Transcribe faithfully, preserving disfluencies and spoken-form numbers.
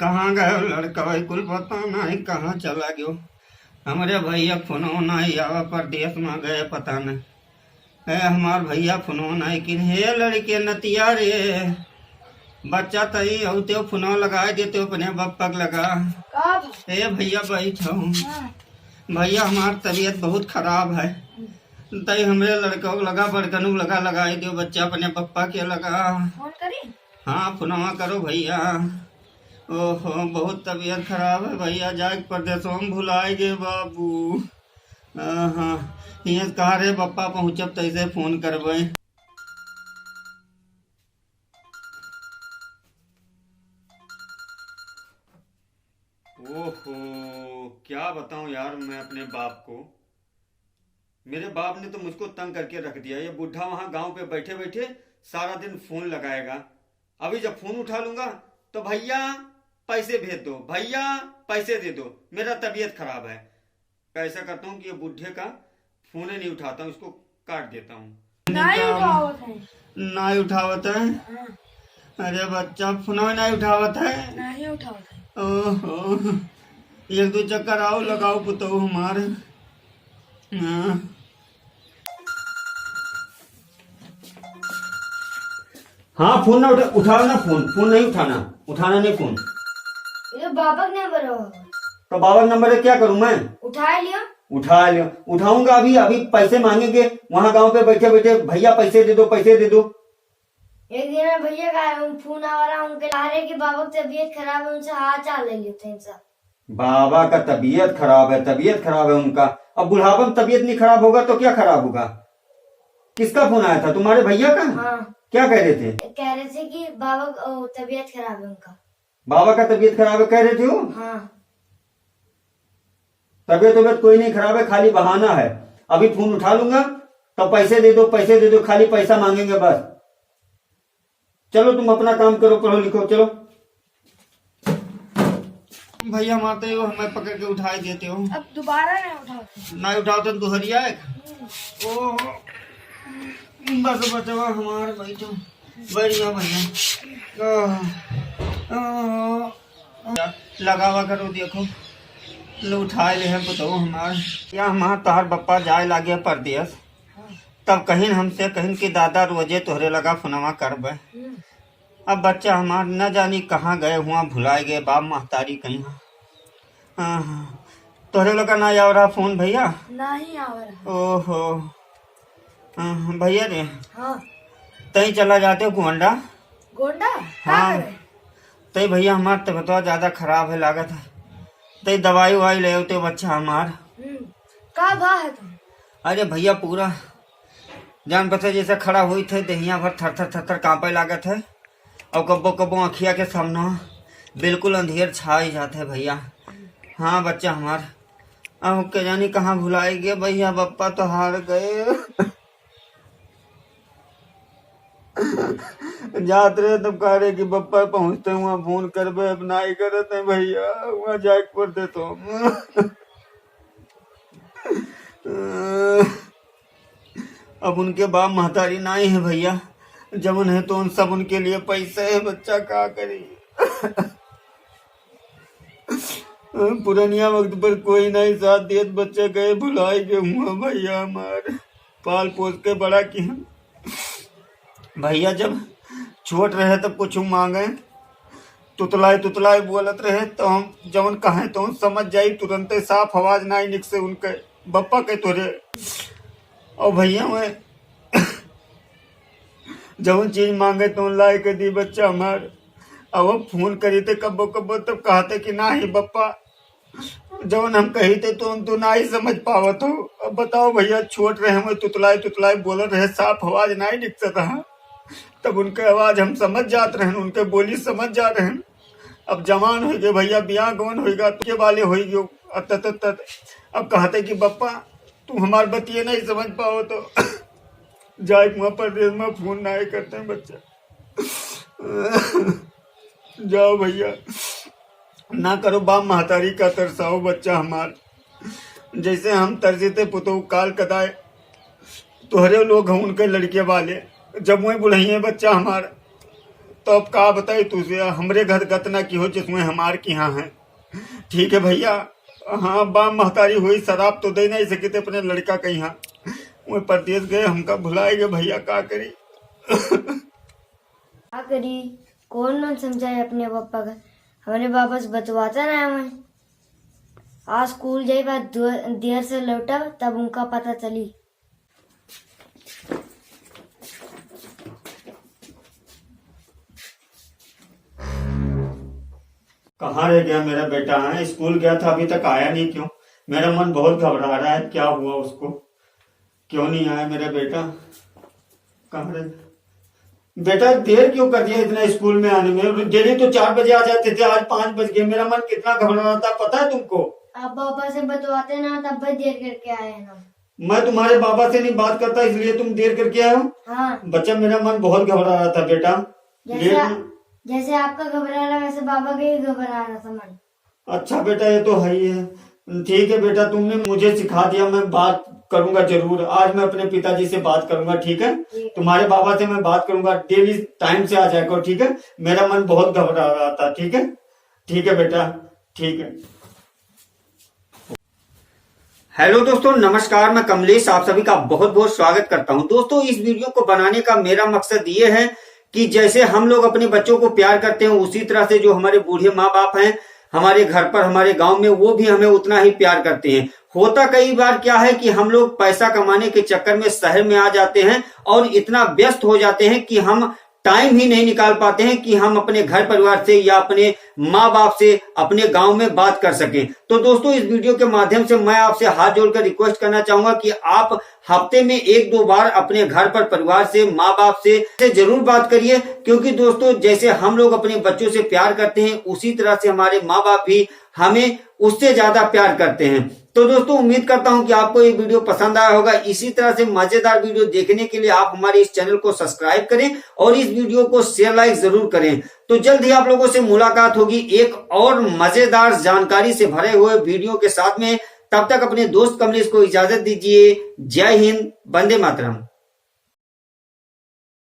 कहाँ गयो लड़का, भाई कुल पता नहीं कहाँ चला गयो। हमरे भैया फोनो नहीं आवा, परदेस में गए पता नहीं। ए, हमार भैया फोनो नहीं किन। हे लड़के नतिया रे, बच्चा तई औते फोनो लगाए देते अपने बप्पा के लगा। का भा? ए भैया बैठो। हाँ। भैया हमार तबीयत बहुत खराब है, तई हमरे लड़का के लगा, बड़कनू लगा, लगाए दियो बच्चा अपने बप्पा के लगा। फोन करी? हाँ, फोनवा करो भैया। ओहो, बहुत तबीयत खराब है भैया, जाए के परदेसवा में भुलाए गे बाबू। हाँ, हियाँ से कहा रे बप्पा पहुँचब तैसे फोन करबे। ओहो, क्या बताऊं यार मैं अपने बाप को। मेरे बाप ने तो मुझको तंग करके रख दिया। ये बूढ़ा वहाँ गांव पे बैठे बैठे सारा दिन फोन लगाएगा। अभी जब फोन उठा लूंगा तो भैया पैसे भेज दो, भैया पैसे दे दो, मेरा तबीयत खराब है। ऐसा करता हूँ कि ये बूढ़े का फोन ही नहीं उठाता हूँ, इसको काट देता हूँ। नहीं उठावत है। नहीं उठावत है? हाँ। अरे बच्चा, फोन नहीं उठावत है? नहीं उठावत है। ओहो, एक दो चक्कर आओ लगाओ पुतहु हमार। हाँ। हाँ, फोन ना उठा, उठाओ ना फोन, फोन नहीं उठाना, उठाना नहीं फोन। ये बाबा का नंबर हो। तो बाबा का नंबर है, क्या करूँ मैं? उठा लियो। उठा लियो, उठाऊंगा अभी, अभी पैसे मांगेंगे वहाँ गांव पे बैठे बैठे, भैया पैसे दे दो, पैसे दे दो। एक दिन में भैया का फोन आ रहा, उनके ला रहे कि बाबा की तबीयत खराब है, उनसे हाथ चाल ले लेते हैं सब। बाबा का तबीयत खराब है, तबीयत खराब है उनका। अब बुढ़ापा में तबीयत नहीं खराब होगा तो क्या खराब होगा? किसका फोन आया था? तुम्हारे भैया का? हाँ। क्या कह रहे थे? कह रहे थे कि बाबा की, ओ, तबीयत खराब है उनका। बाबा का तबीयत खराब है कह रहे थे वो? हाँ। तबीयत, तबीयत कोई नहीं खराब है, खाली बहाना है। अभी फोन उठा लूंगा तो पैसे दे दो, पैसे दे दो, खाली पैसा मांगेंगे बस। चलो तुम अपना काम करो, पढ़ो लिखो, चलो। भैया मारते हो, हमें पकड़ के उठाए देते हो। अब दोबारा नहीं उठाते। नहीं उठाओ तो दुहरिया है। हम्म। ओहो, बस बचवा हमार बैठो, बैठ जाओ भैया। आह, आह, लगावा करो, देखो, लो उठाए ले हैं पुतहु हमार। या हमार तोहार बप्पा जाए लागे परदेस, तब कहिन हमसे, कहिन कि दादा रोजे तोहरे लगा फोनवा करबे। हम्म। अब बच्चा हमार न जानी कहाँ गए हुआ, भुलाए गए बाप महतारी कहीं। हाँ, हाँ। तोहरे लोग का ना आव रहा फोन भैया? नहीं आव रहा। ओहो। हाँ, हाँ, भैया रे। हाँ। तई चला जाते हो गोंडा? गोंडा? का हाँ। करे? तई भैया हमार तबीयत ज्यादा खराब है लागत है, तई दवाई उवाई ले होते बच्चा हमार। हम्म। का भा है तुम? अरे भैया पूरा जान पता जैसे खड़ा होइत है, देहिया भर थर थर थर थर कांपे लागत है। और कब्बो कब्बो अखिया के सामने बिल्कुल अंधेर छाई जात है भैया। हाँ बच्चा हमार, अब के जानी कहाँ भुलाए गए भैया, बप्पा तो हार गए। जात रहे तब कह रहे कि बप्पा पहुँचते हुआ फोन करबे, अब नाई करत है भैया, वहाँ जाए के पड़ते तो हम। अब उनके बाप महतारी नाई है भैया, जवन है तो उन सब उनके लिए पैसे है, बच्चा का करी। पुरनिया वक्त पर कोई नहीं साथ दियत, बच्चा गए भुलाई के हुआ भैया हमार, पाल पोस के बड़ा किहन। भैया जब छोट रहे तब कुछ मांगे, तुतलाए तुतलाए बोलत रहे, तो हम जवन कहें तो समझ जाई, तुरंते साफ आवाज नाई निकसे उनके बप्पा के तोरे। और भैया मैं जवन चीज मांगे तो लाए के दी बच्चा हमार। अब हम फोन करी थे कब्बो कब्बो तब कहते कि नाही बप्पा, जवन हम कही थे तो तू नाही समझ पावत हो। अब बताओ भैया, छोट रहे हुए तुतलाए तुतलाए बोलत रहे, साफ आवाज नाही निकसत रहा, तब उनके आवाज हम समझ जात रहन, उनके बोली समझ जात रहन। अब जवान होइ गए भैया, बियाह गवन होइ गया, तुके वाले होइ गयो। अब तत तत अब कहते कि बप्पा तू हमार बतिये नहीं समझ पाओ तो जाए वहाँ परदेस में फोन ना करते हैं बच्चा। जाओ भैया, ना करो बाप महतारी का तरसाओ बच्चा हमार। जैसे हम तरसे थे पुतोह काल कदाए, तोहरे लोग हैं उनके लड़के वाले, जब वही बुढ़ाइए बच्चा हमार तो अब का बताई तुझे, हमरे घर गत ना की हो जिसमें हमार की हाँ है। ठीक है भैया, हाँ, बाप महतारी हुई, शराब तो दे नहीं सके थे अपने लड़का के यहाँ, वो परदेस गए, हमका भुलाए गए भैया, का करी? का करी? कौन मन समझाए अपने पापा का? हमरे बाबा से बतवाता ना हमें। आज स्कूल जाए बाद दो- देर से लौटा, तब उनका पता चली। कहाँ रह गया मेरा बेटा? हाँ, स्कूल गया था, अभी तक आया नहीं, क्यों? मेरा मन बहुत घबरा रहा है, क्या हुआ उसको, क्यों नहीं आया मेरा बेटा? कहाँ रह बेटा, देर क्यों कर दिया इतना स्कूल में आने में? डेली तो चार बजे आ जाते थे, आज पाँच बज गए। मेरा मन कितना घबरा रहा था, पता है तुमको? आप बाबा से बतवाते ना, तब भी देर करके आए ना। मैं तुम्हारे बाबा से नहीं बात करता, इसलिए तुम देर करके आए हो? हाँ। बच्चा, मेरा मन बहुत घबरा रहा था बेटा। जैसे लेट आ-, जैसे आपका घबरा रहा, वैसे बाबा का ही घबरा रहा था मन। अच्छा बेटा, ये तो है ही है। ठीक है बेटा, तुमने मुझे सिखा दिया, मैं बात करूंगा जरूर। आज मैं अपने पिताजी से बात करूंगा, ठीक है? ठीक है। तुम्हारे बाबा से मैं बात करूंगा, डेली टाइम से आ जाया करो, ठीक है? मेरा मन बहुत घबरा रहा था, ठीक है? ठीक है बेटा, ठीक है। हेलो दोस्तों, नमस्कार, मैं कमलेश, आप सभी का बहुत बहुत स्वागत करता हूं। दोस्तों, इस वीडियो को बनाने का मेरा मकसद ये है कि जैसे हम लोग अपने बच्चों को प्यार करते हैं, उसी तरह से जो हमारे बूढ़े माँ बाप हैं हमारे घर पर, हमारे गांव में, वो भी हमें उतना ही प्यार करते हैं। होता कई बार क्या है कि हम लोग पैसा कमाने के चक्कर में शहर में आ जाते हैं और इतना व्यस्त हो जाते हैं कि हम टाइम ही नहीं निकाल पाते हैं कि हम अपने घर परिवार से या अपने माँ बाप से अपने गांव में बात कर सकें। तो दोस्तों, इस वीडियो के माध्यम से मैं आपसे हाथ जोड़कर रिक्वेस्ट करना चाहूंगा कि आप हफ्ते में एक दो बार अपने घर पर परिवार से, माँ बाप से, से जरूर बात करिए, क्योंकि दोस्तों, जैसे हम लोग अपने बच्चों से प्यार करते हैं, उसी तरह से हमारे माँ बाप भी हमें उससे ज्यादा प्यार करते हैं। तो दोस्तों, उम्मीद करता हूं कि आपको ये वीडियो पसंद आया होगा। इसी तरह से मजेदार वीडियो देखने के लिए आप हमारे इस चैनल को सब्सक्राइब करें और इस वीडियो को शेयर, लाइक जरूर करें। तो जल्द ही आप लोगों से मुलाकात होगी एक और मजेदार जानकारी से भरे हुए वीडियो के साथ में। तब तक अपने दोस्त कमलेश को इजाजत दीजिए। जय हिंद, वंदे मातरम।